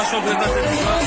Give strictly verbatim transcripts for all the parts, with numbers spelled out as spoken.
Son prezante ti pa.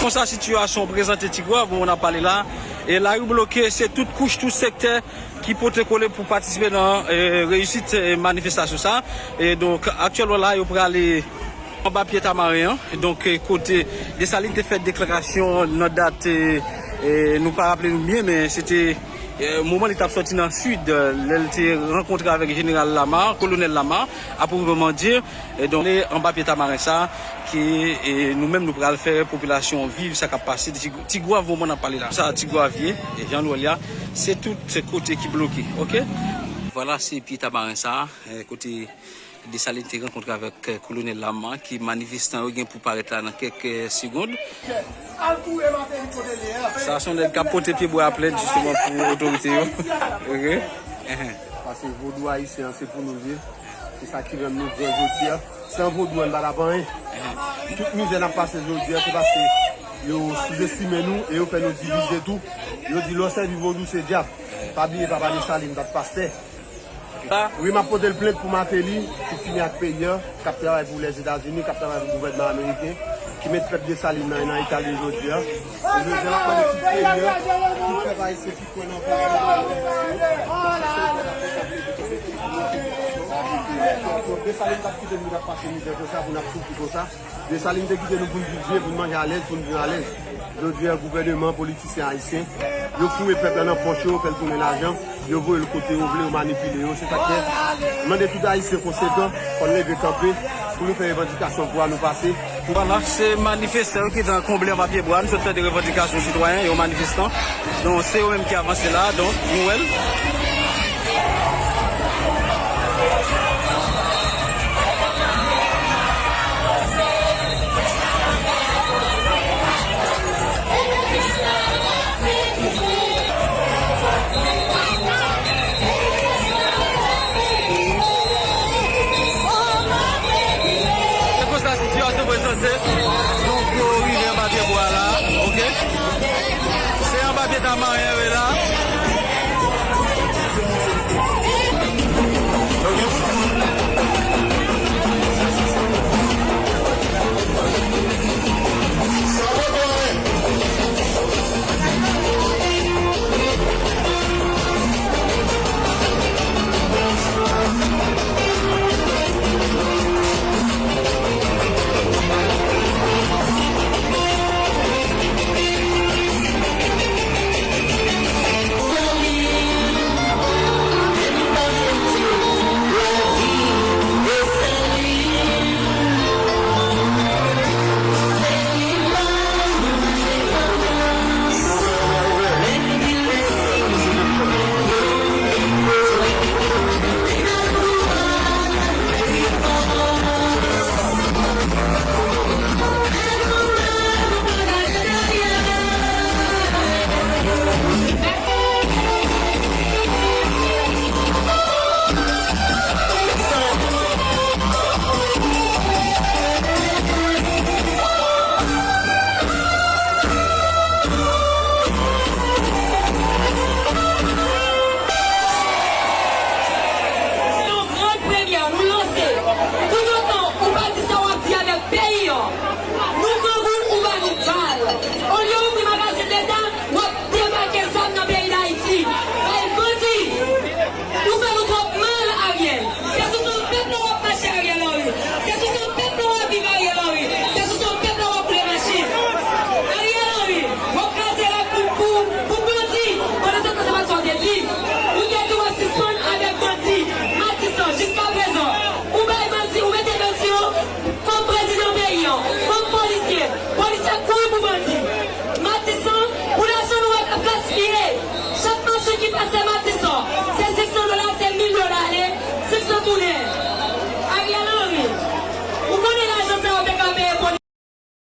Konsa sitiyasyon prezante Ti Gwav, moun ap pale la. E lari bloke, se tout kouch, tout sektè ki pote kole pou patisipe nan, eh, reyisit, eh, manifestasyon sa. E donk, aktyèlman la, yo prale anba pye Tamaren an. Donk, eh, kote Desalin te fè deklarasyon nan dat, eh, eh, nou pa raple nou byen, men se te, eh, moman li t ap sòti nan Sid, eh, lè l te rankontre avèk Jeneral Lama, Kolonèl Lama, a pwoprèman di. E donk, anba pye Tamaren sa, ke, e, nou menm nou pral fè popilasyon viv sa k ap pase. Ti, Ti Gwav moman n ap pale la. Sa Ti Gwav ye, e jan nou wè l la, se tout kote ki bloke, oke? Vwala, se pye Tamaren sa, e, kote Desalin te rankontre avèk, e, Kolonèl Lama, ke manifestan yo gen pou parèt la nan kèk, e, segonn. Sa se yon nèg k ap pote pyebwa a plent, jisteman, pou otorite yo. Oke? Paske vodou ayisyen an, se pou nou l ye. Se sa ki rann nou gran jodi a. San vodou an, n pa t ap anyen. Tout mizè n ap pase jodi a, se paske yo souzestime nou e yo fè nou divize tou. Yo di lè w sèvi vodou, se dyab. Pa bliye papa Desalin pa t pastè. Wi, m ap pote l plent pou Martelly, ki fini ak peyi a, k ap travay pou Lèzetazini, k ap travay pou gouvènman ameriken, ki met pèp Desalin nan, nan eta l ye jodi a. E jodi a, n ap mande tout peyi a, tout pèp ayisyen ki kwè nan valè nou, Desalin t ap kite nou t ap pase mizè konsa, pou n ap soufri konsa. Desalin te kite nou pou n viv byen, pou n manje alèz, pou n viv alèz. Jodi a, gouvèneman, politisyen ayisyen, yo foure pèp la nan pòch yo, yo fè l tounen lajan, yo voye l kote yo vle, yo manipile yo. Se sa k fè, m mande tout ayisyen konsekan, fò n leve kanpe, pou nou fè revandikasyon pou a nou pase. Vwala, se manifestan yo ki te konble anba pyebwa. Nou sot tande revandikasyon sitwayen, yo manifestan. Donk, se yo menm ki avanse la, donk, nou wè l. Se konsa sitiyasyon prezante. Donk, yo rive anba pyebwa la, oke? Se anba pye Tamaren yo ye la. Sa k pran